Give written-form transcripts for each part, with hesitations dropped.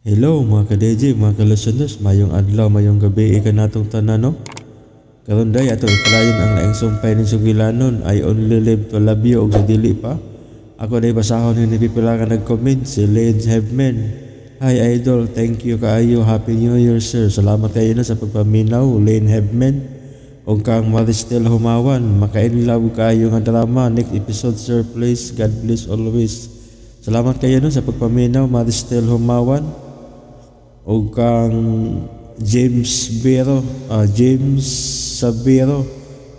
Hello mga ka-DJ, mga ka-listeners, mayong adlaw, mayong gabi, ika natong tanan, no? Karon day ato ipadayon ang laing sumpay ning sugilanon, I Only Live to Love You og sa dili pa. Ako day basahon ni pipila ka nag-comment, si Lance Hebman. Hi idol, thank you kaayo, Happy New Year sir. Salamat kayo na sa pagpaminaw, Lane Hebman. Og kang Maristel Humawan, maka-inlove kaayo nga drama. Next episode sir please, God bless always. Salamat kayo no sa pagpaminaw, Maristel Humawan. Og kang James Bero, James Sabero,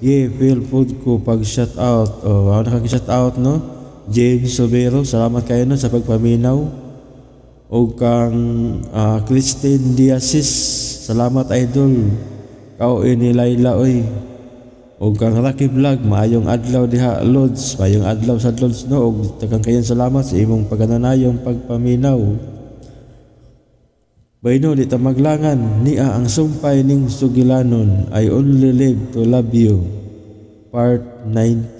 yeah, feel food ko pag shout out. Oh, ako nakag-shout out no. James Sabero, salamat kayo no sa pagpaminaw. Og kang Christine Diasis, salamat idol. Kao ini Laila oy. Og kang Rocky Vlog, maayong adlaw diha Lods, maayong adlaw sa Lods no. Og daghang kayong salamat sa imong pagkananayong pagpaminaw. Bayno, di ta maglangan, niya ang sumpay ning sugilanon, I Only Live to Love You, Part 19.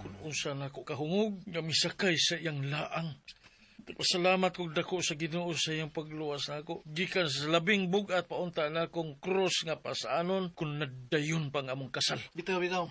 Kung unsa nako kahungog nga misakay sa iyang laang. Pasalamat kog dako sa Ginoo sa iyang pagluwas nako. Gikan sa labing bug-at paunta na kong krus nga pasanon kung nadayon pang among kasal. Bitaw, bitaw.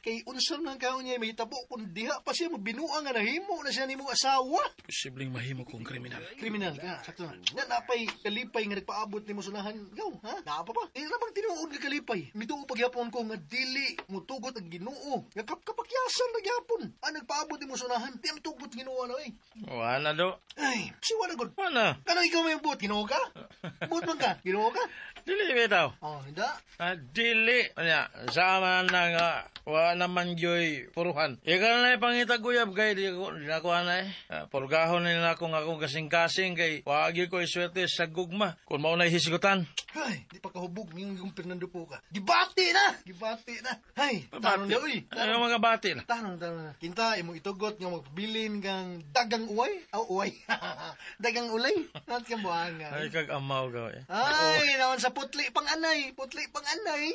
Kay unsa man kaon niya mahitabo kung diha pa siya mabinuang nga nahimo na siya nimong asawa. Posibleng mahimo kong kriminal. Kriminal ka, sakto na. Nga napay kalipay nga nagpaabot nimo sunahan. Gaw, ha? Naa pa ba? Di na bang tinuod nga kalipay? Mituo pagyapon ko nga dili mutugot ang Ginoo. Nga kapakyasan na gyapon. Ang nagpaabot nimo sunahan, di mutugot Ginoo na oy. Wala do. Ay, si wala gud. Wala. Kano ikaw may buot Ginoo ka? Buot man ka? Ginoo ka? Dili bitaw. Oh, hindi. Dili. Anya, sama na nga wa naman gyoy puruhan. Ikaw na pangitag uyab kay di ko di na ko anay. Purgahon na nako nga akong kasing-kasing kay wa gyud ko iswerte sa gugma kung mao na hisgutan. Ay, di pa kahubog yung Fernando po ka. Gibati na! Gibati na! Ay, tanong na, uy. Ano mga bati na? Tanong, tanong na. Kinta, imo itugot nga magbilin kang dagang uway. Aw, uway. Dagang ulay. Nat kang buhanga. Ay, kag amaw ka eh. Ay, naman sa putli pang anay. Putli pang anay.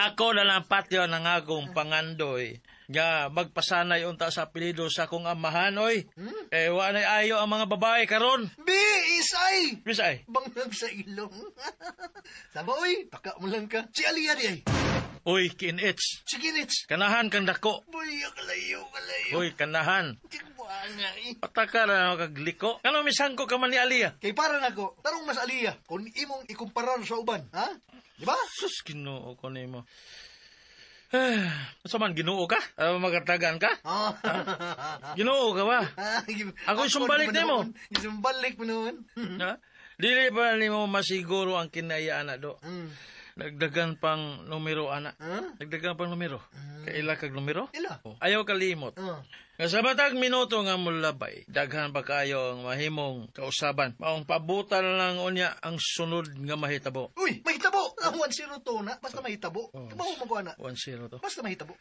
Ako na lang patyo ng akong pangandoy nga magpasanay unta sa apelyido sa akong amahan oy. Eh wa nay ayo ang mga babae karon. B is I. Bisay. Bangag sa ilong. Sama, uy. Taka mo lang ka. Si Aliyah di ay. Uy, kinits. Si Kinits. Kanahan kang dako. Boy, kalayo, kalayo. Uy, kanahan. Di ko buhanga eh. Pataka na kagliko. Kano misangko ka man ni Aliyah? Kay para nako, tarong mas Aliyah kung imong ikumparar sa uban, ha? Di ba? Sus, Ginoo ko nimo. Unsa man Ginoo ka? Magatagan ka? Ah. Ginoo ka ba? Ako sumbalik nimo. Sumbalik mo noon. Ha? Dili pa nimo masiguro ang kinayaan na do. Nagdagan pang numero, ana. Huh? Nagdagan pang numero. Kaila kag numero? Ila. Oh. Ayaw kalimot. Nga sa batag minuto nga mulabay, daghan pa kayo ang mahimong kausaban. Maong pabutan lang unya ang sunod nga mahitabo. Uy, mahitabo! 1-0 to na. Basta mahitabo. Oh. Kabaw mo ko, ana. 1-0 to. Basta mahitabo.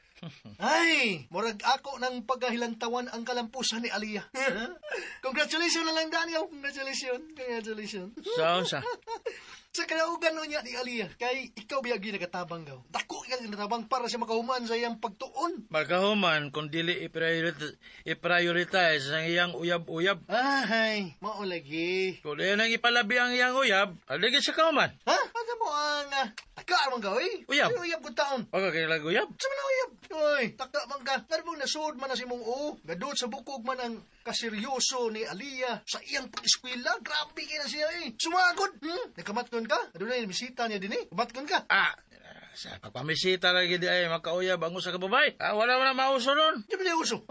Ay, murag ako ng pagkahilantawan ang kalampusan ni Aliyah. Congratulations na lang, Daniel. Congratulations. Congratulations. Sa unsa? Sa kalaugan no niya ni Aliyah, kay ikaw biyagi nagatabang gaw. Dako ka nagatabang para siya makahuman sa iyang pagtuon. Makahuman kung dili i-prioritize ang iyang uyab-uyab. Ay, mao lagi. Kung di nang ipalabi ang iyang uyab, aligid siya kahuman. Ha? Asa mo ang taka man ka, oy? Uyab. Ay, uyab ko taon. Wag ka kailag uyab. Sa man ang uyab? Oy, taka man ka. Karbong nasud man na si mong o. Gadot sa bukog man ang kaseryoso ni Aliyah sa iyang pag-eskwela. Grabe kaya na siya eh. Sumagod. Nagkamatkon ka? Adunay, misita niya din eh. Kamatkon ka? Sa pagpamisita lagi di ay makauyab ang usa ka babae. Wala mo na mauso nun. Di ba niya uso?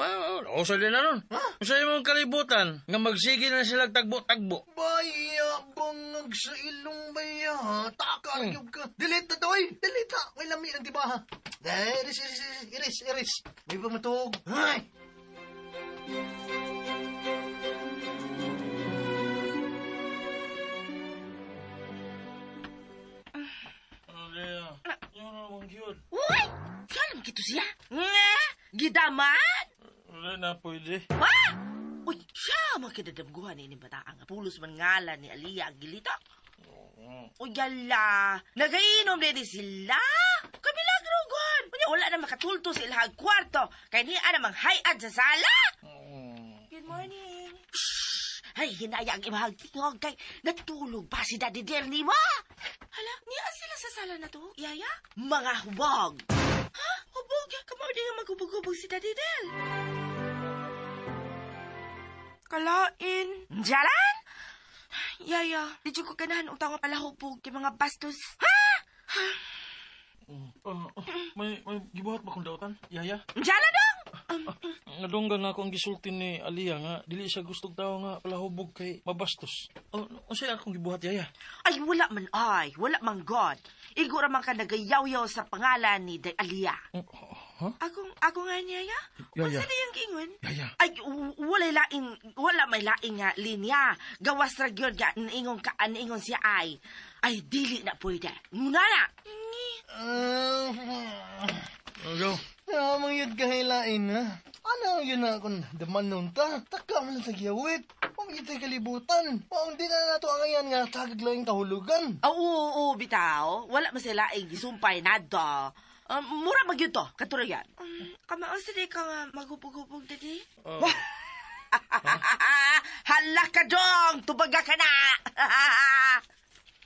Uso din na nun. Ha? Sa imong kalibutan, nga magsige na sila tagbo-tagbo. Baya, bangag sa ilong baya. Taka, ka. Delete na to eh. Delete na. May lami ng tibaha. Iris, iris, iris, iris, iris. May pamatog. Ay! Uy! Saan kito siya? Nga? Gidaman? Wala na pwede. Ha? Uy, siya makidadamguhan ini bataan nga pulos man ngalan ni Aliyah ang gilito. Uy, yala. Nagainom din sila. Kamilagro, gon. Unya, wala na makatulto sa ilahang kwarto. Kay niya namang hayad sa sala. Good morning. Shh! Ay, hinaya ang imahang tingog kay natulog pa si Daddy Del ni mo. Hala, niya sila sa sala na to, Yaya? Mga hubog. Ha? Hubog? Kamao di nga maghubog-hubog si Daddy Del. Kalain. Jalan? Yaya, di ko ganahan utang nga pala hubog kay mga bastos. Ha? May gibuhat ba kong dautan, Yaya? Jalan dong? Nadunggan na ako ang gisulti ni Aliyah nga dili siya gustog tao nga palahubog kay mabastos. Oh, unsay akong gibuhat, Yaya? Ay, wala man ay. Wala man God. Igo ra man ka nagayaw-yaw sa pangalan ni Day Aliyah. Ha? Ako nga niya, Yaya? Yaya. Unsa na yung gingon? Yaya. Ay, wala laing, wala may laing nga linya. Gawas ra gyud nga niingon ka, niingon siya ay. Ay, dili na pwede. Muna na. Go. Namang yun kahilain na. Ano yun na kung daman ta? Taka man lang sa giyawit. Pamigit kalibutan. Maong di na nato ang ayan nga tagag lang yung kahulugan. Oo, oo, oo, bitaw. Wala man sila ay gisumpay na do. Mura magyud to, katurayan. Kamao sa di ka nga maghubog-hubog, Daddy? Hala ka dong! Tubaga ka na!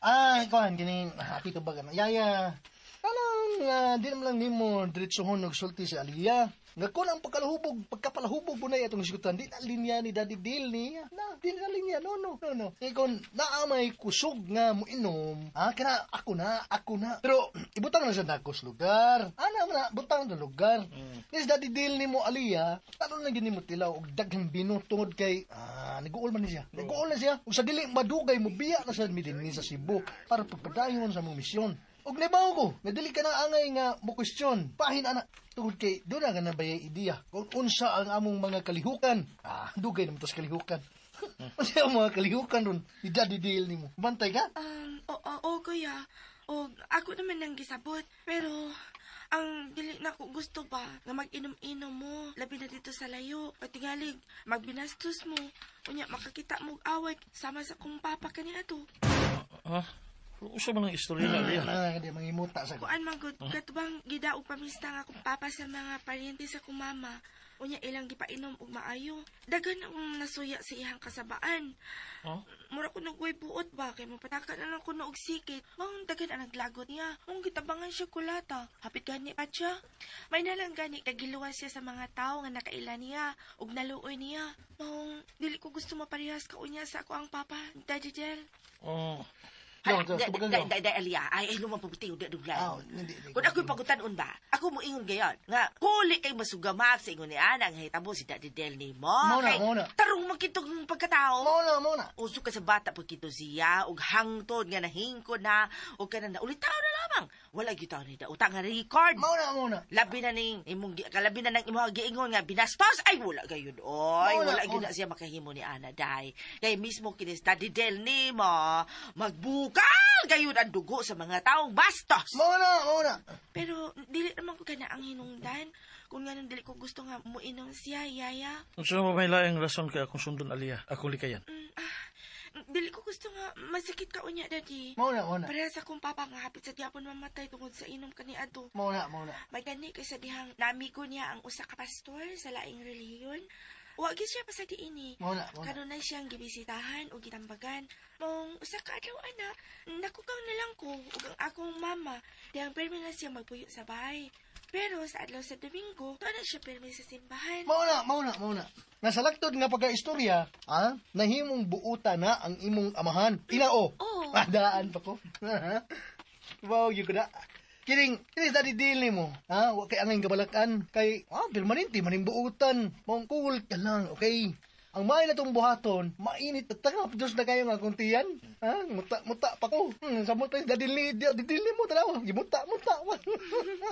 Ay, kuhan, kini, happy to ba ka na? Yaya, kanang, di naman lang nimo diretsohon nagsulti si Aliyah. Nga kun ang pagkalahubog, pagkapalahubog po na itong isgutan, di na linya ni Daddy Dale niya. Na, di na linya, no, no, no, no. Kaya kung naa may kusog nga mo inom, kana, ako na, ako na. Pero, ibutang na sa dagkos lugar. Ana mo na, butang na lugar. Yes, Daddy Dale ni mo Aliyah, tanon lang yun ni mo tilaw, og daghang bino tungod kay, nag-uol man ni siya. Nag-uol na siya. Ug sa dili madugay mo biya na sa midin sa Cebu para pagpadayon sa mong misyon. Og nabaw ko, nadili ka na angay nga mo question. Pahin ana tungod kay doon na ka na bayay ideya kung unsa ang among mga kalihukan. Dugay naman tas kalihukan. Unsa ang mga kalihukan ron? Ni Daddy Dale nimo. Bantay ka? Oo, kuya. O, ako naman nang gisabot. Pero, ang dili na ko gusto ba nga mag-inom-inom mo, labi na dito sa layo, patingalig, magbinastos mo, unya makakita mo og away, sama sa kong papa kani ato. Ha? Usa man ang istorya na, Aliyah? Di mangimuta sa ko. Kuan man gud, katubang gidaog pamista nga akong papa sa mga paryente sa akong mama, unya ilang gipainom og maayo. Daghan akong nasuya sa iyang kasabaan. Huh? Mura ko nagway buot ba kay mapataka na lang ko na og sikit. Maong daghan ang naglagot niya. Maong gitabangan siya kulata. Hapit gani pa siya. May nalang gani kagiluwas siya sa mga tao nga nakaila niya ug naluoy niya. Maong dili ko gusto maparehas ka unya sa ako ang papa, Daddy Del. Oh. Hala, Yo, tubagan ko. day, Aliyah. Ay, lumapabuti, di, duglan. Hindi, hindi. Kung ako'y pagutanon ba, ako mo ingon gayon. Nga, kuli kay masugamak sa ingon ni Ana, ang hitabo si Daddy Del ni mo. Mao na, Kay, mao na. Tarong magkitong pagkatao. Mao na, mao na. Uso ka sa bata pag kito siya, ug hangtod nga nahingko na, ug ka na ulitaw na lamang. Wala gyud ni da utang nga record. Mao na, mao na. Labi na ning imong kalabi na nang imong giingon nga binastos ay wala gayud oy, Mao na, wala gyud mao na siya makahimo ni Ana day. Kay mismo kini Daddy Del nimo magbukal gayud ang dugo sa mga taong bastos. Mao na, mao na. Pero dili naman ko kana ang hinungdan. Kung nganon dili ko gusto nga muinom siya, Yaya. Unsa man may laing rason kay akong sundon, Aliyah? Akong likayan. Dili ko gusto nga masakit ka unya, Daddy. Mao na, mao na. Pareha sa akong papa nga hapit sa gyapon mamatay tungod sa inom kani adto. Mao na, mao na. May gani kay sa dihang namigo niya ang usa ka pastor sa laing relihiyon. Wa gyud siya pasagdi ini. Mao na, mao na. Kanunay siyang gibisitahan o gitambagan. Mong usa ka adlaw ana, nakukang na lang ko ug ang akong mama dihang permi na siya magpuyo sa bahay. Pero sa adlaw sa Domingo, tuwa na siya permi sa simbahan. Mao na, mao na, mao na. Nga sa laktod nga pagka-istorya, nahimong buuta na ang imong amahan. Ilao. Oo. Daan pa ko. Wow, yun ko na. Kining, kining Daddy Dale mo, ha? Wa kay angay kabalakan. Kay, permanente, maning buutan. Mong cool ka lang, okay? Ang may na tong buhaton, mainit at tanga, Diyos na kayo nga kuntiyan. Ha? Muta, muta pa ko. Samot pa yung Daddy Dale, Daddy Dale mo, tanawa. Gimuta, muta.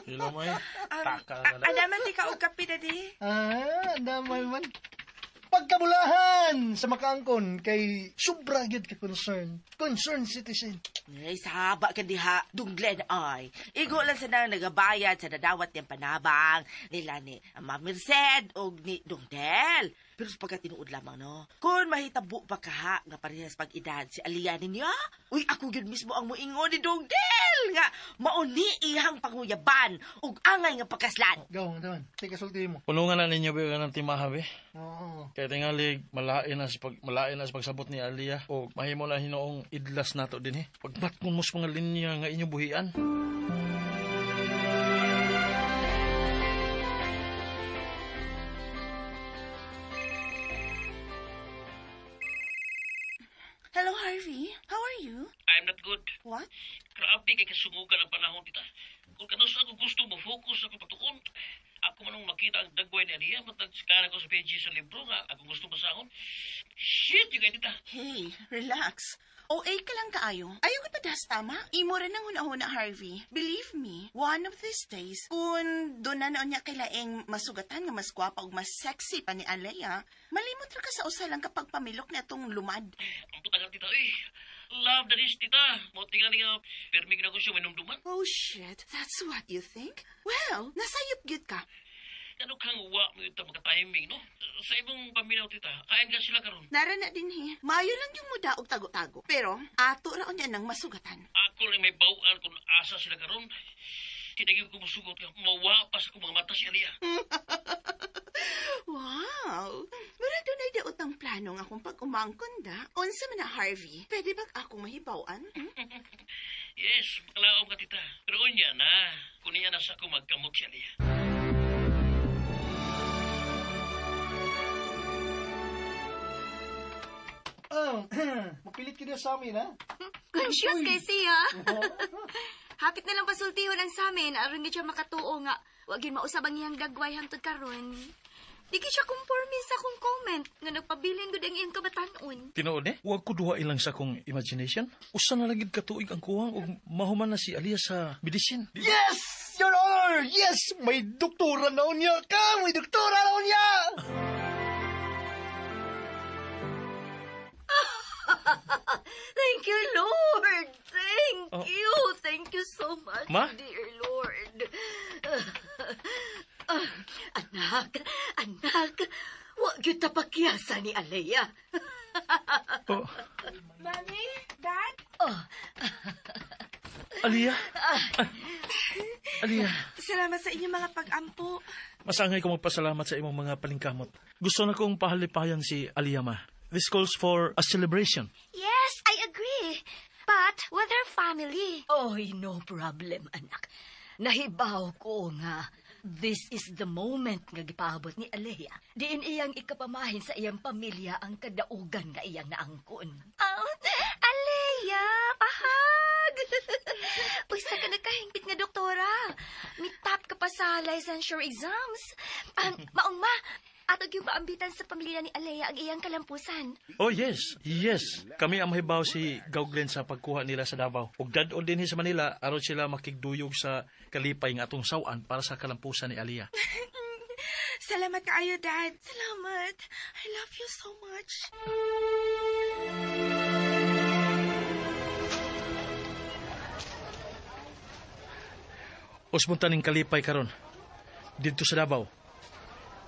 Ila mo eh. Taka na. Adaman di ka og kape, Daddy. Andamay man. Pagkabulahan sa makaangkon kay sobra gyud ka concern. Concern citizen. Ay, saba ka diha, Dunglen ay. Igo lang sa nang nagabayad sa dadawat niyang panabang nila ni Ma'am Merced o ni Dungdel. Pero sa pagkatinuod lamang, no? Kung mahitabo pa kaha nga parehas pag-edad si Aliyah ninyo, uy, ako yun mismo ang muingon ni Dongdel nga mauni ihang panguyaban ug angay nga pagkaslan. Gaw, taman. Tika sulti mo. Punungan na ninyo ba ng timaha, be? Oo. Kaya tingali, malain na sa pagsabot ni Aliyah o mahimo na hinoong idlas nato din, eh. Pagbatmon mo sa mga linya nga inyong buhian. Hello, Harvey. How are you? I'm not good. What? Grabe kay kasungugan ang panahon, tita. Kung kanus ako gusto mo focus ako pagtuon. Ako manong makita ang dagway ni Aliyah, matag ko sa pages sa libro nga ako gusto basahon. Shit, yung kay tita. Hey, relax. OA ka lang kaayo. Ayaw ka padas, tama? Imo rin ang huna-huna, Harvey. Believe me, one of these days, kung doon na noon niya kay laing masugatan nga mas gwapa ug mas sexy pa ni Alea, malimot ra ka sa usa lang kapag pamilok na itong lumad. Ang putagan, tita, eh. Love that is, tita. Mo tingnan nga, permig na ko siya minumduman. Oh shit, that's what you think? Well, nasayop gyud ka. Ano kang wa mo yung maka-timing, no? Sa ibang paminaw, tita, kain ka sila karon. Nara na din he. Mayo lang yung muda og tago-tago. Pero, ato ra niya nang masugatan. Ako lang may bawaan kung asa sila karon. Tinagin ko musugot ka, mawa pa sa kong mga mata si Aliyah. Wow! Murag dunay daot ang plano nga akong pag-umangkon da. Unsa man na, Harvey? Pwede ba akong mahibaw-an? Hmm? Yes, makalaom ka, tita. Pero unya na, kung niya na sa akong magkamot si Aliyah. Mapilit ka na sa amin, ha? Conscious kay siya. Hapit na lang pasultihon ang sa amin, aron gid siya makatuo nga wag yun mausab ang iyang dagway hangtod karon. Di gid siya conforme sa akong comment nga nagpabilin gud ang iyang kabatan-on. Tinuod eh, huwag ko duha ilang sa akong imagination. Usa na lang gid katuig ang kuwang ug mahuman na si Aliyah sa medicine. Yes! Your Honor! Yes! May doktora na unya ka! May doktora na unya! Thank you, Lord. Thank Oh. you. Thank you so much, Ma? dear Lord. Anak, anak, wa gyud ta pakyasa ni Alea. Oh, Mami? Dad? Oh, Aliyah? Aliyah. Salamat sa inyong mga pag-ampo. Masangay ko magpasalamat sa imong mga palingkamot. Gusto na kong pahalipayan si Aliyah, ma. This calls for a celebration. Yes, I agree. But with her family. Oy, no problem, anak. Nahibaw ko nga. This is the moment nga gipaabot ni Alea. Diin iyang ikapamahin sa iyang pamilya ang kadaugan nga iyang naangkon. Oh, Alea, pahag! Usa ka nagkahingpit nga doktora. Mitap ka pa sa licensure exams. Maong ma, atog yung paambitan sa pamilya ni Alea ang iyang kalampusan. Oh, yes. Yes. Kami ang mahibaw si Gauglen sa pagkuha nila sa Davao. Ug dad-on dinhi sa Manila, aron sila makigduyog sa kalipay nga atong sawan para sa kalampusan ni Aliyah. Salamat kaayo, Dad. Salamat. I love you so much. Usbon ning kalipay karon. Didto sa Davao.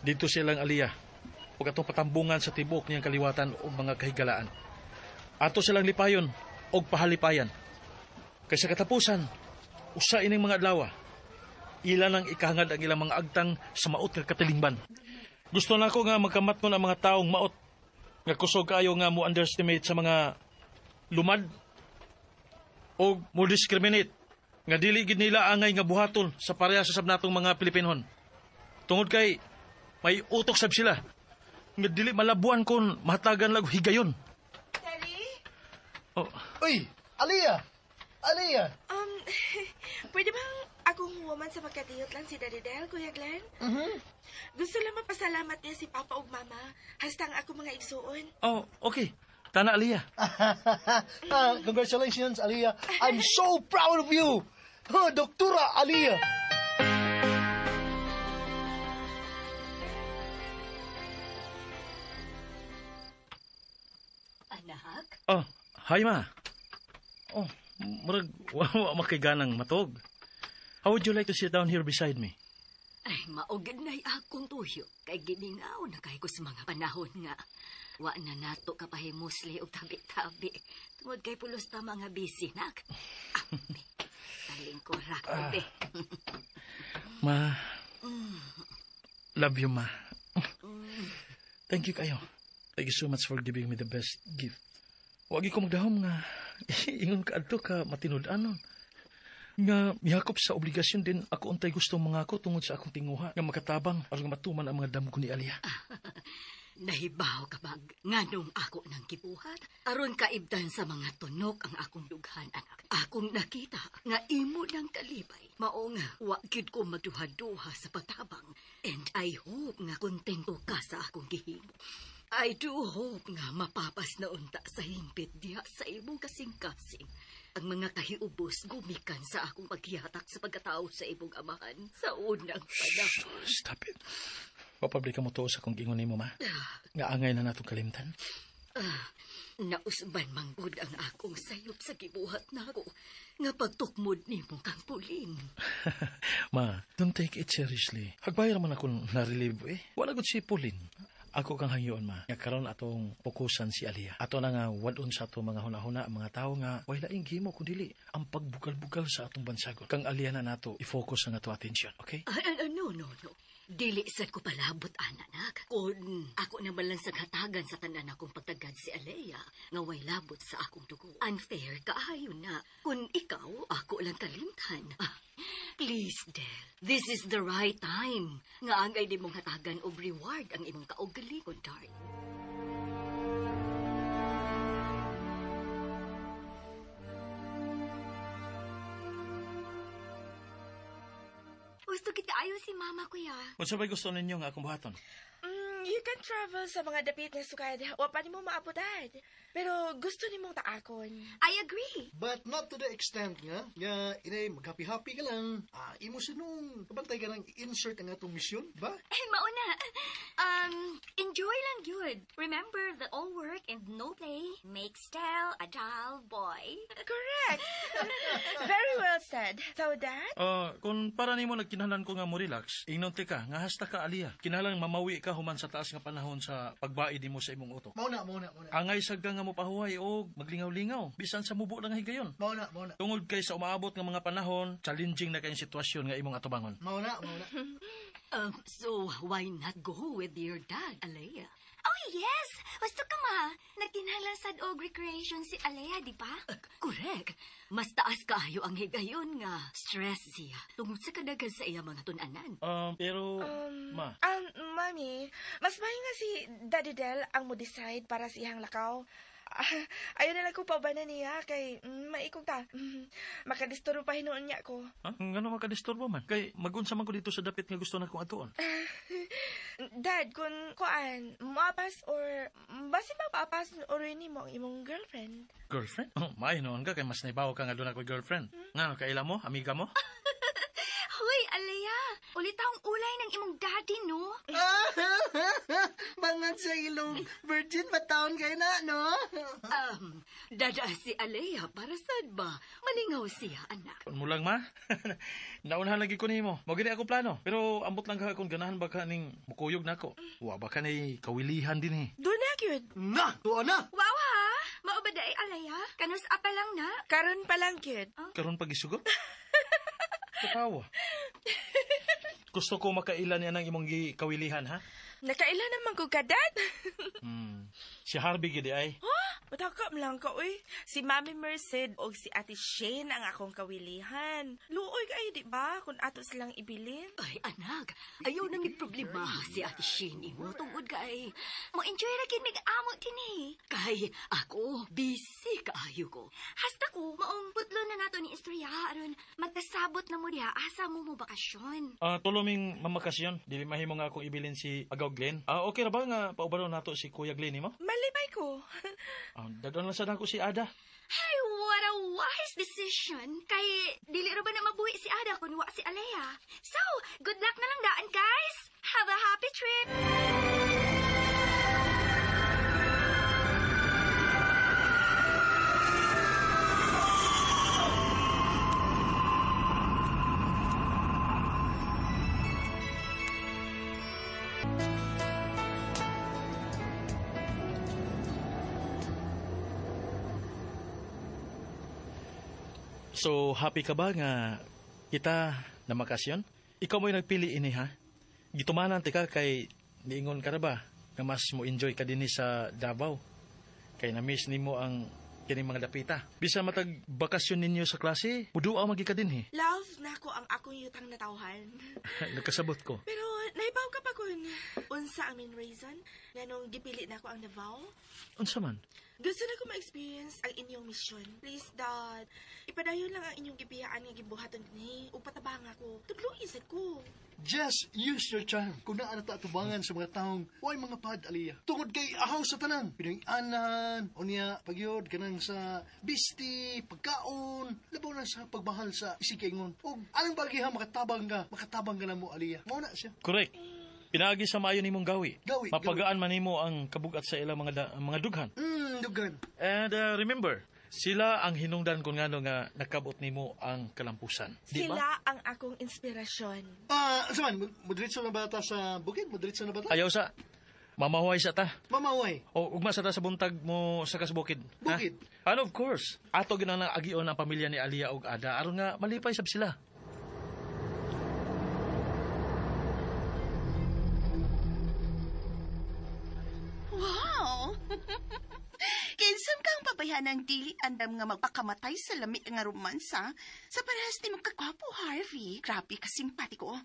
Didto silang Aliyah. Ug atong patambungan sa tibok niyang kaliwatan og mga kahigalaan. Ato silang lipayon og pahalipayan. Kay sa katapusan, usa ining mga adlaw, ila nang ikahangad ang ilang mga agtang sa maot nga katilingban. Gusto na ako nga magkamatngon ang mga taong maot nga kusog kayo nga mo underestimate sa mga lumad o mo discriminate nga dili gid nila angay nga buhaton sa pareha sa sab natong mga Pilipinhon. Tungod kay may utok sab sila nga dili malabuan kon mahatagan lag higayon. Daddy? Oh, Uy! Aliyah! Aliyah! Pwede bang akong huwaman sa pagkatiyot lang si Daddy Del, Kuya Glenn? Mm-hmm. Gusto lang mapasalamat niya si Papa ug Mama. Hastang ako mga igsuon. oh, okay. Tana Aliyah. Congratulations, Aliyah. I'm so proud of you! Huh, Doktora Aliyah! Anak? Oh, hi ma. Oh, murag wa makaiganang matog. How would you like to sit down here beside me? Ay, maugid na'y akong tuyo. Kay giningaw na kay ko sa mga panahon nga. Wa na nato kapahimusli og tabi-tabi. Tungod kay pulos ta mga busy, nak. Ape, talingko ra ko, be. Ma, love you, ma. Thank you kayo. Thank you so much for giving me the best gift. Wagi ko magdahom nga ingon ka adto ka matinud-anon. Nga mihakop sa obligasyon din ako untay gusto mga ako tungod sa akong tinguha nga makatabang aron matuman ang mga damgo ni Aliyah. Nahibaw ka bag nganong ako nang gibuhat aron kaibdan sa mga tunok ang akong dughan, anak. Akong nakita nga imo nang kalipay. Mao nga wa gyud ko magduha-duha sa pagtabang, and I hope nga kontento ka sa akong gihimo. I do hope nga mapapas na unta sa hingpit diha sa imong kasing-kasing ang mga kahiubos gumikan sa akong paghihatak sa pagkatao sa imong amahan sa unang panahon. Stop it. Papublika mo to sa kung gingon nimo, ma. Nga angay na natong kalimtan. Nausban manggod ang akong sayop sa gibuhat nako nga pagtukmod nimo kang Pulin. Ma, don't take it seriously. Hagbay raman akong narelieve eh. Wala gud si Pulin. Ako kang hangyoon, ma. Nga karon atong fokusan si Aliyah. Ato na nga wadon sa ato mga hunahuna, mga tao nga way laing gimo kun dili ang pagbugal-bugal sa atong bansagon. Kang Aliyah na nato i-focus ang ato attention, okay? No, no, no. Dili sad ko palabot, anak. Kung ako naman lang sa hatagan sa tanan akong pagtagad si Alea, nga way labot sa akong dugo. Unfair kaayo na. Kung ikaw, ako lang kalimtan. Please, Del. This is the right time. Nga angay di mong hatagan og reward ang imong kaugalingon, darling. Gusto kita ayo si mama, kuya. Unsa bay gusto ninyo nga akong buhaton? You can travel sa mga dapit nga sukad. Wa pa nimo maabot-ad. Pero gusto nimong taakon. I agree. But not to the extent nga, nga inay maghappy-happy ka lang. Imo sinong kabantay ka lang insert ang atong misyon, ba? Eh, mauna. Enjoy lang yun. Remember that all work and no play makes Del a dull boy. Correct. Very well said. So, Dad? Kung para nimo nagkinahanglan ko nga mo relax, ingnon ka, nga hasta ka Aliyah. Kinahanglan mamawi ka human sa taas nga panahon sa pagbaid nimo sa imong utok. Mauna. Angay sagka nga mo pahuway og maglingaw-lingaw bisan sa mubo lang higayon. Mauna. Tungod kay sa umaabot nga mga panahon, challenging na kayong sitwasyon nga imong atubangon. Mauna. So why not go with your dad, Alea? Oh, yes! Gusto ka, ma. Nagkinahanglan sad og recreation si Alea, di ba? Correct. Mas taas kaayo ang higayon nga stress siya tungod sa kadagan sa iya mga tun-anan. Pero, ma. Mami, mas may nga si Daddy Del ang mo decide para sa iyang lakaw. Ayaw na lang ko paubanan niya kay maikog ta. Makadisturbo pa hinuon niya ko. Ha? Ngano makadisturbo man? Kay magunsa man ko dito sa dapit nga gusto na kong atuon. Dad, kung kuan, moapas or basi mapapas or ini mo ang imong girlfriend. Girlfriend? Oh, maayo noon ka kay mas naibaw ka nga doon ako'y girlfriend. Ngano kaila mo? Amiga mo? Hoy, Alea, ulit ang ulay ng imong daddy, no? Bangat sa ilong. Virgin ba taon kayo na, no? Dada si Alea, para saan ba? Malingaw siya, anak. Mo lang, ma. Naunhan lagi ko nimo. Mo gini ako plano. Pero ambot lang ka kung ganahan ba ka ning mukuyog nako. Wa ba ka ni kawilihan din eh. Doon na, cute. Na! Tuwa na! Wow, ha? Maubada ay Alea? Kanus pa lang na? Karon pa lang, cute. Oh? Karon pag isugot? Katawa. Gusto ko makailan niya ng imong kawilihan, ha? Nakailan naman ko ka, Dad. Si Harvey gidi ay. Huh? Matakam lang ka, uy. Si Mami Merced o si Ate Shane ang akong kawilihan. Luoy kayo, di ba? Kung ato silang ibilin. Ay, anak. Ayaw nang problema si Ate Shane. Imo tungod kay. Mo-enjoy ra gid mig-amo din eh. Kay ako, busy kaayo ko. Hasta ko, maong putlo na nato ni istorya aron magkasabot na mo diha asa mo mo bakasyon. Tuluming mamakasyon. Dili mahimo nga akong ibilin si Agaw Glenn. Okay ra ba nga paubaron nato si Kuya Glenn nimo? Malibay ko. Dadon lang sad ako si Ada. Ay, what a wise decision. Kay dili ra ba na mabuhi si Ada kung wa si Alea. So, good luck na lang daan, guys. Have a happy trip. So, happy ka ba nga kita na makasyon? Ikaw mo'y nagpili ini, ha? Gitumanan ti ka kay niingon ka ra ba nga mas mo enjoy ka dinhi sa Davao? Kay na-miss nimo ang kining mga dapita. Bisa matag bakasyon ninyo sa klase, muduaw magi ka dinhi. Love nako ang akong yutang natawhan. Nagkasabot ko. Pero naibaw ka pa kun unsa ang main reason nganong gipili nako ang Davao? Unsa man? Gusto na ko ma-experience ang inyong mission. Please, Dad. Ipadayon lang ang inyong gibiyaan nga gibuhaton dinhi ug patabang ako. Tudloy sad ko. Just use your charm. Kung naa na ta atubangan sa mga taong way mga pad, Aliyah. Tungod kay ahaw sa tanan. Pinoy anan, unya, pagyod, kanang sa bisti, pagkaon, labaw na sa pagmahal sa isikaingon. O anong bagay ha, makatabang ka na mo, Aliyah. Mao na siya. Correct. Pinaagi sa maayo nimong gawi. Gawi, Mapagaan man nimo ang kabugat sa ilang mga dughan. Dughan. And remember, sila ang hinungdan kung ngano nga nakabot nimo ang kalampusan. Di ba? Sila ang akong inspirasyon. Saman, mudritso na ba ta sa bukid? Mudritso na ba ta? Ayaw sa. Mamahuay sa ta. Mamahuay. O ugma sa ta sa buntag mo sa kasbukid. Bukid. Ha? And of course, ato ginang agion ang pamilya ni Aliyah og Ada aron nga malipay sab sila. Wow! Kinsam kang pabayhan ng dili andam nga magpakamatay sa lami nga romansa sa parehas ni mong kagwapo, Harvey. Grabe ka simpatiko.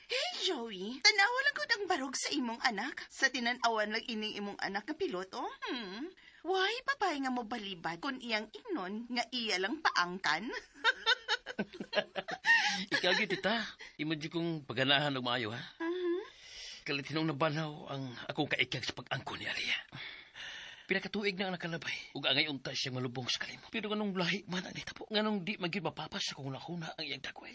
Hey, Joey. Tanawa lang ko ang barog sa imong anak. Sa tinan-awan lang ining imong anak nga piloto. Why papay nga mo balibad kung iyang ingnon nga iya lang paangkan? Ikaw gyud, tita. Imo jud kong pagganahan og maayo, ha? Kalitinong nabanaw ang akong kaikag sa pag-angko ni Aliyah. Pinakatuig na ang nakalabay. Ug angay unta siyang malubong sa kalimo. Pero nganong lahi man ang nitabo? Nganong di magyud mapapas sa kung nakuna ang iyang dagway?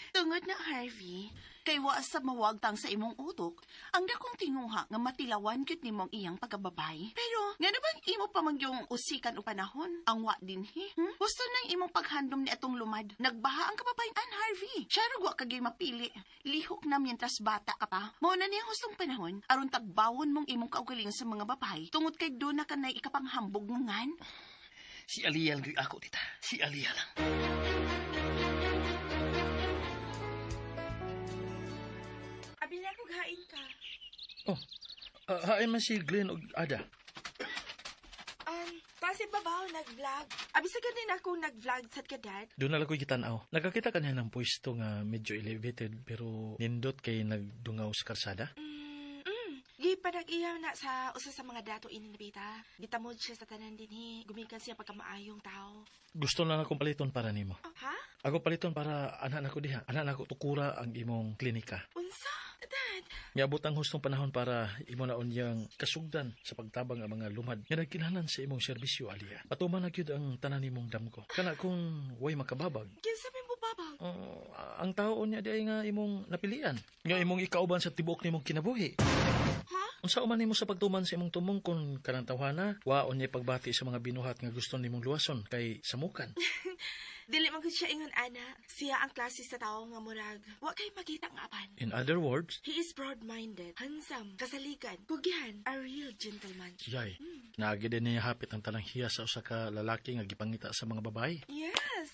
Tungod na, Harvey, kay wa sa mawagtang sa imong utok, ang dakong tinguha nga matilawan gyud nimong iyang pagkababay. Pero ngano bang imo pa man yung usikan o panahon? Ang wa dinhi. Gusto nang imong paghandom ni atong lumad. Nagbaha ang kababayan, Harvey. Siya ra wa kagay mapili. Lihok na mientras bata ka pa. Mao na niya hustong panahon aron tagbawon mong imong kaugalingon sa mga babae tungod kay do na kanay ikapanghambog mo ngan. Si Aliyah lang ako, tita. Si Aliyah lang. Abi na kog hain ka. Oh, hain man si Glenn og Ada. Kasi babaw nag-vlog. Abi sa ganin ako nag-vlog sa ka, Dad. Doon na lang ko'y gitanaw. Nakakita ka niya ng pwesto nga medyo elevated pero nindot kay nagdungaw sa karsada. Gipanag-iyaw na sa usa sa mga dato ini nabita. Gitamod siya sa tanan dinhi. Gumikan siya pagkamaayong tao. Gusto na akong paliton para nimo. Oh, ha? Ako paliton para anak nako diha. Anak nako tukura ang imong klinika. Unsa? Dad? Miabot ang hustong panahon para imo na unyang kasugdan sa pagtabang ang mga lumad nga nagkinahanglan sa imong serbisyo, Aliyah. Patuman na gyud ang tanan nimong damgo. Kana kung way makababag. Kinsa may mobabag? Ang tao niya di ay nga imong napilian. Nga imong ikauban sa tibuok nimong kinabuhi. Ha? Unsa man nimo sa pagtuman sa imong tumong kung kanang tawhana, waon niya pagbati sa mga binuhat nga gusto nimong luwason kay samukan. Dili man gud siya ingon ana. Siya ang klase sa tawo nga murag wa kay makita nga apan. In other words, he is broad-minded, handsome, kasaligan, kugihan, a real gentleman. Yay. Naagi din niya hapit ang tanang hiya sa usa ka lalaki nga gipangita sa mga babae. Yes.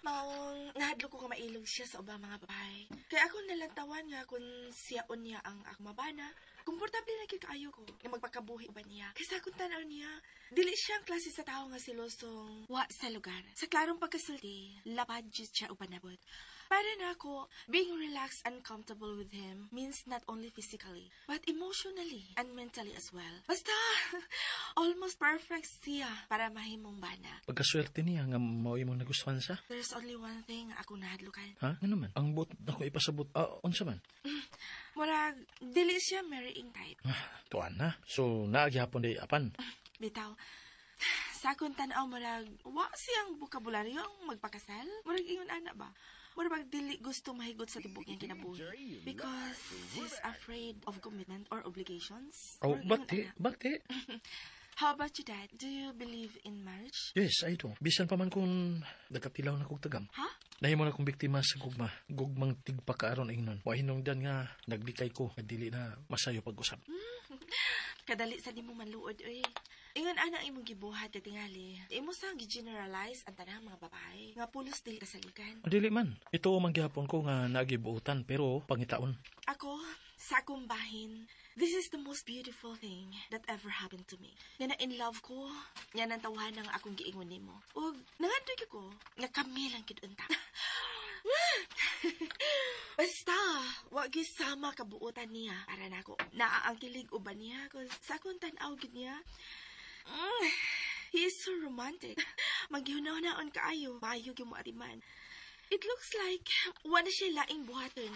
Maong nahadlok ko nga mailog siya sa ubang mga babae. Kaya ako nalantawan nga kung siya unya ang akong mabana, komportable na gyud kaayo ko nga magpakabuhi ba niya. Kaysa akong tan-aw niya, dili siya ang klase sa tawo nga silosong wa sa lugar. Sa klarong pagkasulti, lapad jud siya uban nabot. Para nako, being relaxed and comfortable with him means not only physically, but emotionally and mentally as well. Basta, almost perfect siya para mahimong bana. Pagkaswerte niya nga mao imong nagustuhan sa? There's only one thing ako nahadlukan. Ha? Ano man? Ang buot nako ipasabot. Unsa man? Murag, dili siya marrying type. Tuan na. So, naagyapon di apan. Bitaw, sa akong tan-aw, murag, wa siyang bokabularyo ang magpakasal. Murag ingon ana ba? Murag dili gusto mahigot sa tibok niyang kinabuhi. Because he's afraid of commitment or obligations. Oh, Murag ingon bati, ana. bati. How about you, Dad? Do you believe in marriage? Yes, I do. Bisan pa man kung nagkatilaw na kog tagam. Ha? Nahimo na kong biktima sa gugma. Gugmang tigpakaaron ingnon. Wa hinungdan nga naglikay ko nga dili na masayo pag-usap. Kadali sa nimo manluod oy. Ingon ana ang imong gibuhat katingali. Imo sang gi-generalize ang tanang mga babae nga pulos dili kasaligan. Dili man. Ito man gihapon ko nga nagibuotan pero pangitaon. Ako, sa akong bahin, this is the most beautiful thing that ever happened to me. Nga na in love ko, nga nang tawahan ang akong giingon nimo. Ug nangandoy ko nga kami lang gid unta. Basta, wa sama kabuotan niya para nako. Naa ang kilig uban niya cause sa akong tan-aw gid niya. He is so romantic. Magihuna-hunaon kaayo, maayo gyud mo atiman. It looks like wala siya laing buhaton.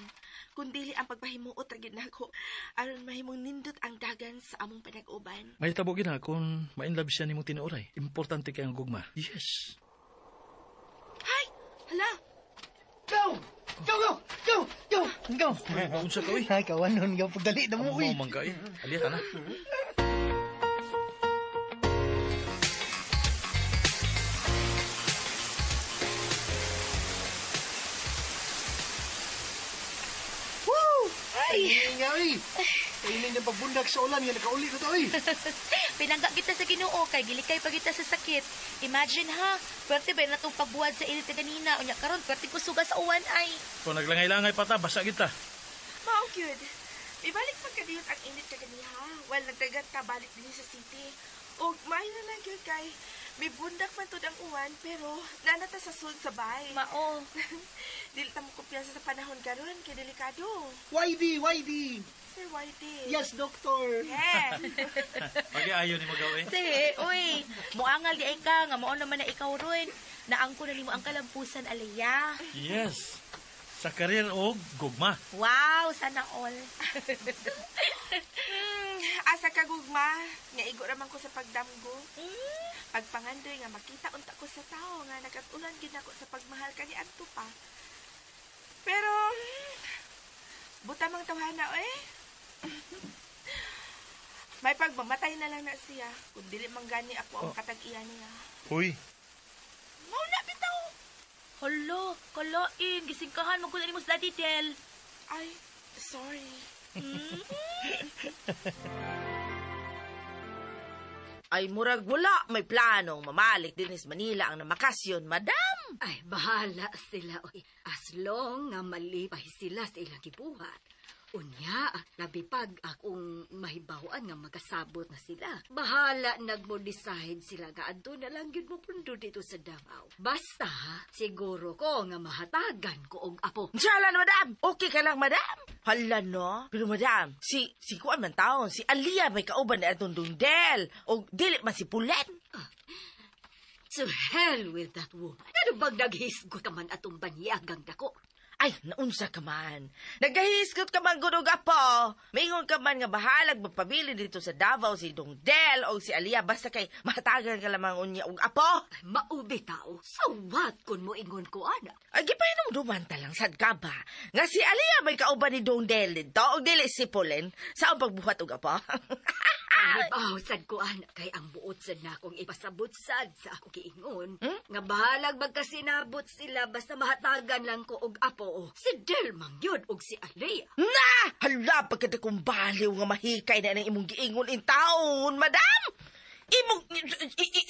Kung dili ang pagpahimuot ra gyud nako aron mahimong nindot ang dagan sa among panag-uban. May tabo gid na kung ma-inlove siya nimo tinuoray. Importante kay ang gugma. Yes. Hay! Hala! Go! Go, go! Go! Go! Go! Unsa ka, uy? Ay, kawanon, go. Pagdali na mo, uy. Amo man ka, eh. Aliyah na. Woo! Ay! Nga, uy. Kainin niyang pagbundak sa ulan, nga nakauli na to, uy. Pinangga kita sa Ginoo kay gilikay pa kita sa sakit. Imagine ha, pwerte ba na itong pagbuhat sa init kanina? Unya karon pwerte kusuga sa uwan ay. Kung naglangay-langay pa ta, basa kita. Mao gyud. Ibalik pa kadiyot ang init kaganiha. Well, nagdagat ka balik dinhi sa city. Og maayo na lang gyud kay may bundak man tud ang uwan pero nanata sa sud sa bay. Mao. Dili ta mo kumpiyansa sa panahon karon kay delikado. YD, YD. Sir Whitey. Yes, doctor. Yeah. Pagi ayo ni magaw, eh. Sige, uy, muangal di ay ka nga mao naman na ikaw ron. Naangko na nimo ang kalampusan, Aliyah. Yes. Sa karir og gugma. Wow, sana all. Asa ka gugma, nga igo raman ko sa pagdamgo. Pagpangandoy nga makita unta ko sa tao nga nakatulan gid nako sa pagmahal kani adto pa. Pero buta mang tawhana eh. May pagmamatay na lang na siya. Kung dili man gani ako ang katag-iya niya. Uy. Mao na bitaw. Hala, kalain, gisingkahan mo ko na nimo sa Daddy Del. Ay, sorry. Ay, murag wala may planong mamalik din sa Manila ang namakasyon, madam. Ay, bahala sila, oy. As long nga malipay sila sa ilang gibuhat. Unya, labi pag akong mahibawan nga magkasabot na sila. Bahala nagmo-decide sila nga adto na lang gyud mo pundo dito sa Davao. Basta, siguro ko nga mahatagan ko og apo. Inshallah, madam. Okay ka lang, madam. Hala, no? Pero, madam, si kuan man taon, si Aliyah may kauban na atong Dungdel. O dili man si Pulet. To hell with that woman. Ano bang naghisgot ka man atong banyagang dako? Ay, naunsa ka man. Nagahisgot ka man gud og apo. Maingon ka man nga bahalag magpabili dito sa Davao si Dungdel o si Aliyah basta kay mahatagan ka lamang unya og apo. Ay, maubi tao. Sawat kun mo ingon ko, ana. Ay, gipahinumduman ta lang sad ka ba? Nga si Aliyah may kauban ni Dungdel dito og dili si Pauline sa ang pagbuhat og apo. Ay, sad ko, ana. Kay ang buot sad na akong ipasabot sad sa ako giingon. Nga bahalag magkasinabot sila basta mahatagan lang ko og apo. Si Del man yun og si Aliyah. Na! Hala, pagkat akong baliw nga mahikay na ng imong giingon in taon, madam!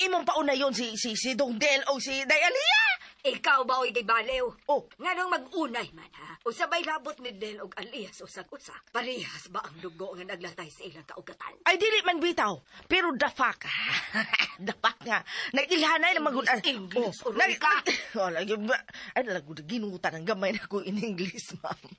Imong pauna yon si Dongdel o si Day Aliyah! Ikaw ba oy baliw? Oh. Nganong mag-unay man ha? O sabay labot ni Del og Aliyah sa usag-usa. Parehas ba ang dugo nga naglatay sa ilang kaugatan? Ay, dili man bitaw. Pero the fuck, ha? The fuck nga. Nag-ilhanay na magun... English, uroy ka. Oh, lagi ba? Ay, nalago, ginutan ang gamay na ko in English, ma'am.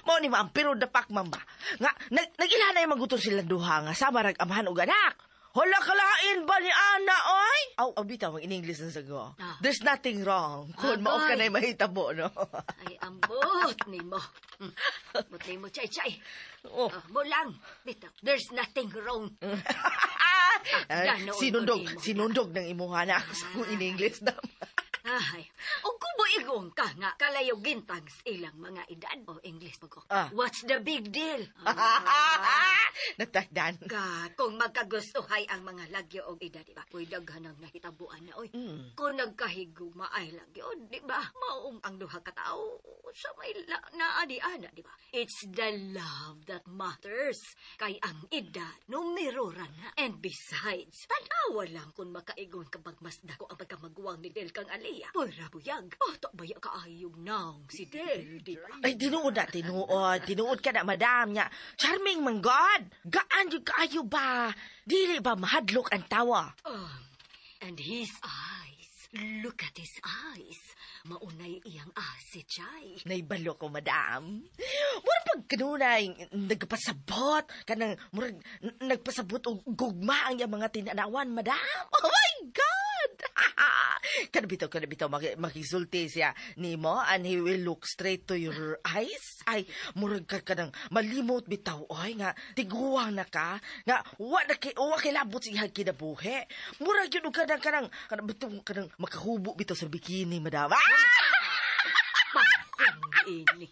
Mao ni ma'am, pero the fuck, ma'am ba? Nga, nag-ilhanay maguton sila duha nga. Sama rag amahan og anak. Hala, kalain ba ni Ana, oy? Aw, bitaw, in English na sago. Ah. There's nothing wrong kung mao ka na'y mahitabo, no? Ay, ambot ni mo. Ambot ni mo, chay-chay. Oh. Mo lang. Bitaw, there's nothing wrong. Ay, sinundog ng imuha na ako sa in English na. Ay, o kung Muingon ka nga kalayo gintang sa ilang mga edad. O, English mo ko. Ah. What's the big deal? Natagdan. Ka, kung magkagustuhay ang mga lagyo og edad, di ba? Uy, daghan ang nahitabuan na, oy. Kung nagkahigugma ay lagyo, di ba? Maong ang duha ka tawo sa may naadi-ana, di ba? It's the love that matters. Kay ang edad, numero ra na. And besides, tanawa lang kung makaigon ka bag mas dako ang pagkamaguwang ni Del kang Aliyah. Pura buyag. Bata baya kaayog naong si Del, di ba? Ay, tinuod na, tinuod. Tinuod ka na, madam niya. Charming man God. Gaan yung kaayo ba? Dili ba mahadlok ang tawa? And his eyes. Look at his eyes. Maunay iyang ase, Chay. Naibalo ko, madam. Murag pag kanunay, nagpasabot. Kanang, murag, nagpasabot og gugma ang iyang mga tinanawan, madam. Oh my God! Kanabitaw, makisulti siya nimo and he will look straight to your eyes. Ay, murag ka kanang malimot bitaw, oy, nga, tiguang na ka, nga, wa na kay, wa kay labot sa iyang kinabuhi. Murag yun, og kanang, kanang, kanang, bitaw, kanang, makahubo bitaw sa bikini, madam. Ah! Ini.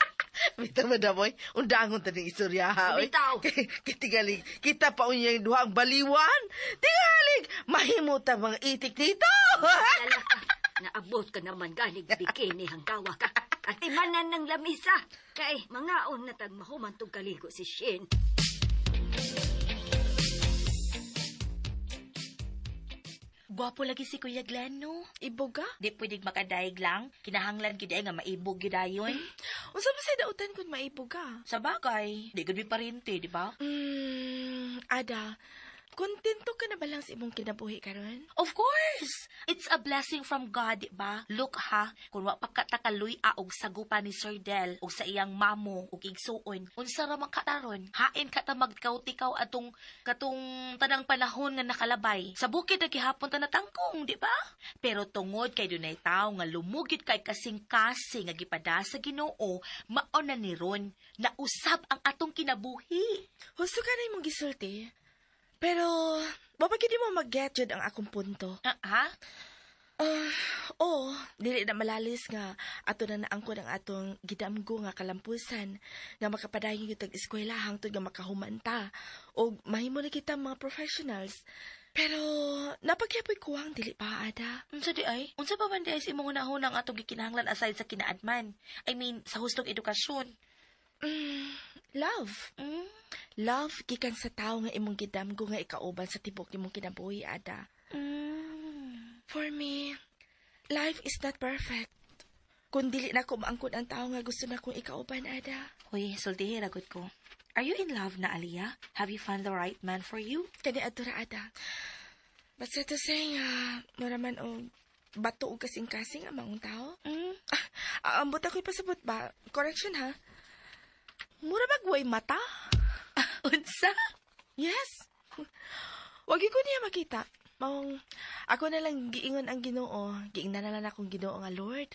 Bitaw, madam, oy. Undangon ta ning istorya, ha, oy. Bitaw. Kay tingali, kita pa unya yung duha ang baliwan. Tingalig, mahimo ta mga itik dito. Lala ka. Naabot ka naman ganig bikini hanggawa ka. At imanan ng lamisa. Kay mangaon na tag mahumantog kaligo si Shin. Gwapo lagi si Kuya Glenn, no? Iboga? Di pwedeng makadaig lang. Kinahanglan gyud ay nga maibog gyud ayon. Unsa ba sa dautan kung maiboga? Sa bagay, di gud mi parente, di ba? Ada, kontento ka na ba lang sa imong kinabuhi karon? Of course! It's a blessing from God, di ba? Look ha, kung wa pa ka takaloy og sagupa ni Sir Del og sa iyang mamo og igsuon, unsa ra man kataron? Hain ka ta magkautikaw atong katong tanang panahon nga nakalabay. Sa bukid na gihapon ta natangkong, di ba? Pero tungod kay dunay tawo nga lumugit kay kasing-kasing nga gipada sa Ginoo, mao na ni ron nausab ang atong kinabuhi. Husto ka na imong gisulti. Pero, wa pa gyud mo mag-get jud ang akong punto. Ah, ha? Ah, oh, dili na malalis nga ato na naangkon ang atong gidamgo nga kalampusan nga makapadayon gyud tag eskwela hangtod nga makahumanta og mahimo na kita mga professionals. Pero napagyapoy kuwang dili pa, Ada. Unsa di ay? Unsa pa man di ay sa imong hunahuna ang atong gikinahanglan aside sa kinaadman? I mean, sa hustong edukasyon. Love. Love gikan sa tawo nga imong gidamgo nga ikauban sa tibok imong kinabuhi, Ada. For me, life is not perfect. Kung dili na ko maangkon ang tao nga gusto na kong ikauban, Ada. Hoy, sultihi ragot ko. Are you in love na, Aliyah? Have you found the right man for you? Kani adto ra, Ada. But sa to say nga, mura man og bato og kasing-kasing ang maong tao. Ah, ambot ako'y pasabot ba? Correction ha? Mura bagway mata? Unsa? Yes. Wagi ko niya makita. Maong, ako na lang giingon ang Ginoo. Giingnan na lang akong Ginoo nga Lord.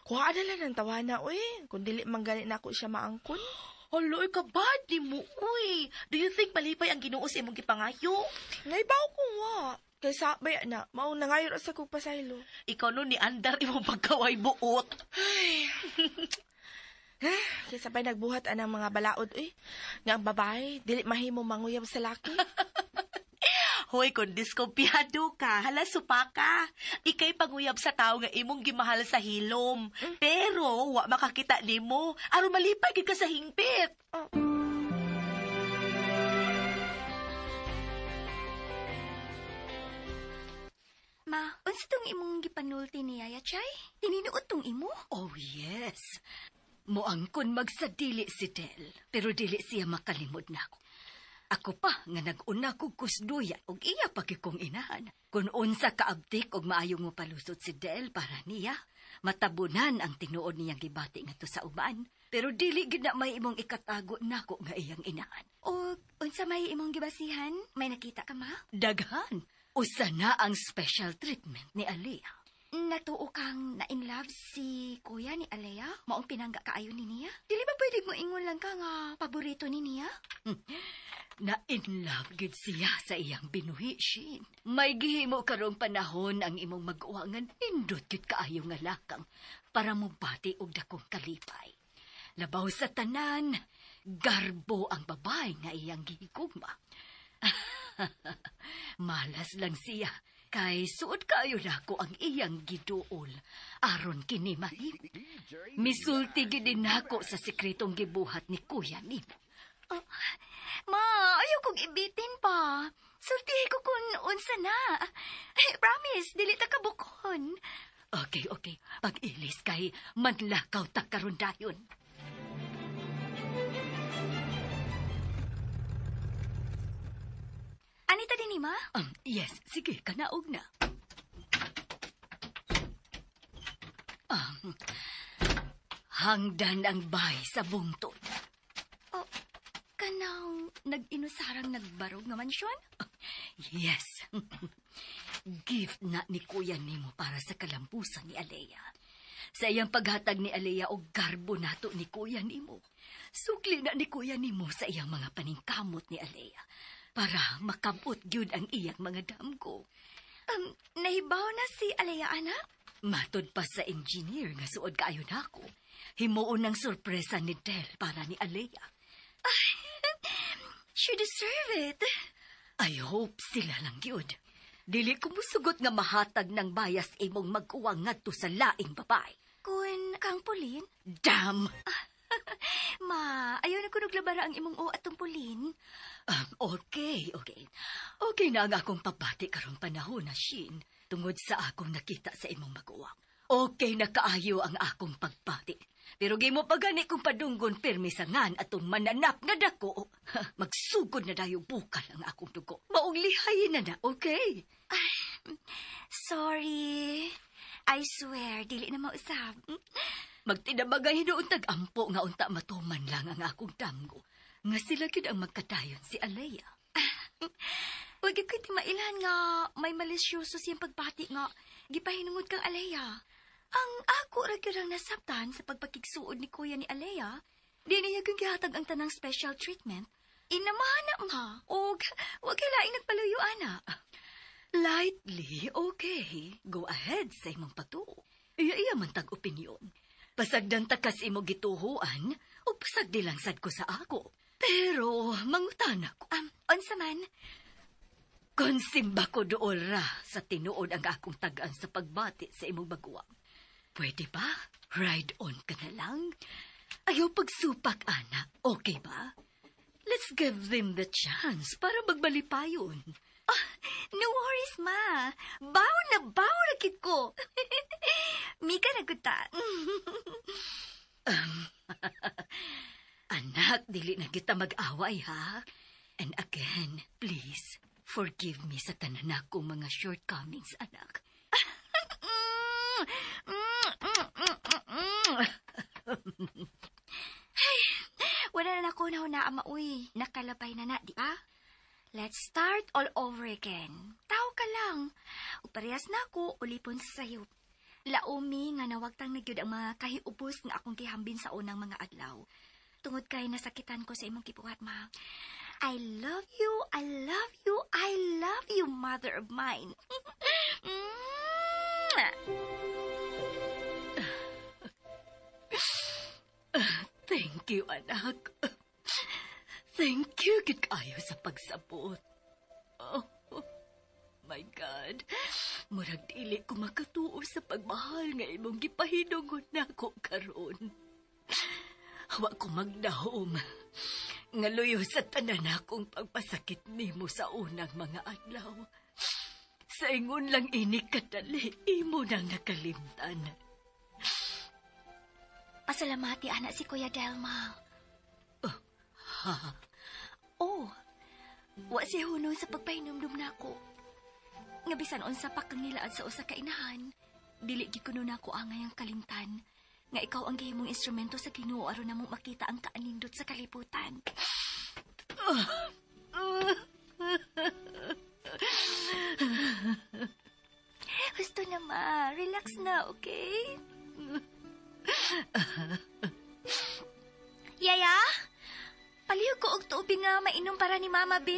Kuha na lang ng tawana, uy. Kung dili man gani na ako siya maangkon. Hala, ka bad ni mo, uy. Do you think malipay ang Ginoo sa imong gipangayo? Naibaw ko wa. Kay sabay na, maong nangayon sa kong pasaylo. Ikaw no ni andar imong pagkaway buot. Ay. Kay sabay nagbuhat anang mga balaod, uy. Nga ang babae, dili mahimo manguyab sa laki. Hoy, kung diskumpiyado ka, hala supa ka. Ikay panguyab sa tao nga imong gimahal sa hilom. Pero, wa makakita nimo. Aron malipay gid ka sa hingpit. Oh. Ma, unsa tong imong gipanulti ni Yaya Chay? Tininuod tong imo? Oh, yes. Moangkon magsadili si Del, pero dili siya makalimod nako. Ako pa nga nag-una kog kusduya og iya pa kong inahan. Kung unsa kaabtik og maayong mopalusot si Del para niya, matabunan ang tinuod niyang gibati ngadto sa uban. Pero dili gid na may imong ikatago nako nga iyang inahan. Og unsa may imong gibasihan? May nakita ka, ma? Daghan. Usa na ang special treatment ni Aliyah. Natuo kang na in love si kuya ni Alea? Maong pinangga kaayo ni niya? Dili ba pwede mo ingon lang ka nga paborito ni niya? Na in love gid siya sa iyang binuhi, Shin. May gihimo karong panahon ang imong mag-uwangan nindot gid kaayo nga lakang para mobati og dakong kalipay. Labaw sa tanan, garbo ang babae nga iyang gihigugma. Malas lang siya, kay suod kaayo nako ang iyang giduol aron kini mahimo. Misulti gid din nako sa sekretong gibuhat ni kuya nimo. Oh, ma, ayaw kong ibitin pa. Sultihi ko kung unsa na. Promise, dili ta kabukon. Okay, okay. Pag-ilis kay manlakaw ta karon dayon. Anita din, ma? Yes, sige, kanaog na. Hangdan ang bay sa bungtod. Oh, kanang nag-inusarang nagbarog nga mansyon? Yes. Gift na ni kuya nimo para sa kalambusan ni Alea. Sa iyang paghatag ni Alea og garbo nato ni kuya nimo. Sukli na ni kuya nimo sa iyang mga paningkamot ni Alea para makabot gyud ang iyang mga damgo. Nahibaw na si Alea, anak? Matod pa sa engineer nga suod kaayo nako. Himuon ng sorpresa ni Del para ni Alea. She deserve it. I hope sila lang gyud. Dili ko musugot nga mahatag ng bayas imong mag-uwang ngadto sa laing babae. Kun kang Pauline? Damn! Ma, ayaw na kunog labara ang imong o atong Pauline. Okay, okay. Okay na ang akong pabati karong panahon na, Shin, tungod sa akong nakita sa imong mag-uwang. Okay na kaayo ang akong pagbati. Pero gimo pa gani kong padunggon pirmi sa ngan atong mananap nga dako. Magsugod na dayo bukal ang akong dugo. Maong lihayin na na, okay? Ay, sorry. I swear, dili na mausab. Magtinabagay hinuon tag-ampo nga unta matuman lang ang akong damgo. Nga sila gid ang magkadayon si Alea. Huwag ko'y timailan nga may malisyoso siyang pagbati nga gipahinungod kang Alea. Ang ako ra gyud ang nasabtan sa pagpakigsuod ni kuya ni Alea. Di niya gyud gihatag ang tanang special treatment. Inamahan na ma, og wag kay laing nagpaluyo ana. Lightly, okay. Go ahead sa imong pagtuo. Iya-iya man tag opinyon. Pasagdan ta kas imo gituhuan, o pasagdi lang sad ko sa ako. Pero mangutana ko. Unsa man? Konsimba ko dool ra sa tinuod ang akong tagaan sa pagbati sa imong baguang. Pwede ba? Ride on ka na lang. Ayaw pagsupak, anak. Okay ba? Let's give them the chance para magbalipayon. Oh, no worries, ma. Baw na baw na kit ko. Mika na kuta. Anak, dili na kita mag-away, ha? And again, please, forgive me sa tanan akong mga shortcomings, anak. Ay, wala na ako na ama, uy. Nakalabay na na, di ba? Let's start all over again. Tao ka lang. O parehas na ako, ulipon sa sayo. Laumi nga nawagtang nagyud ang mga kahiubos nga akong gihambin sa unang mga adlaw. Tungod kay nasakitan ko sa imong kipuhat, ma. I love you, I love you, I love you, mother of mine. Thank you, anak. Thank you, gid kaayo sa pagsabot. Oh, my God. Murag dili ko makatuo sa pagmahal nga imong gipahinungod nako karon. Wa ko magdahom. Nga luyo sa tanan akong pagpasakit nimo sa unang mga adlaw. Sa ingon lang ini kadali, imo nang nakalimtan. Pasalamati, anak, si Kuya Delma. Oh, ha? Oh, wa siya hunong sa pagpahinumdum nako. Nga bisan unsa pa kang nilaad sa usa ka inahan, dili gid kuno nako angay ang kalimtan. Nga ikaw ang gihimong instrumento sa Ginoo aron namong makita ang kaanindot sa kalibutan. Gusto na, ma. Relax na, okay? Yaya? Palihog ko og tubig nga mainom para ni Mama, be.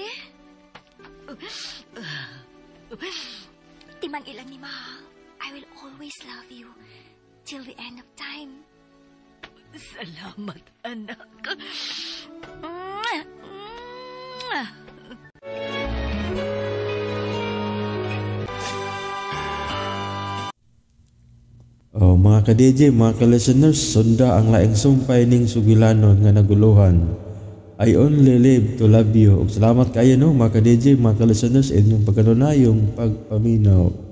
Timan ilang ni Ma. I will always love you till the end of time. Salamat, anak. Mwah! Mwah! Oh, mga ka-DJ, mga ka-listeners, sunda ang laing sumpay ning sugilanon nga naguluhan. I only live to love you. Ug salamat kayo no, mga ka-DJ, mga ka-listeners, inyong pagkanunayong pagpaminaw.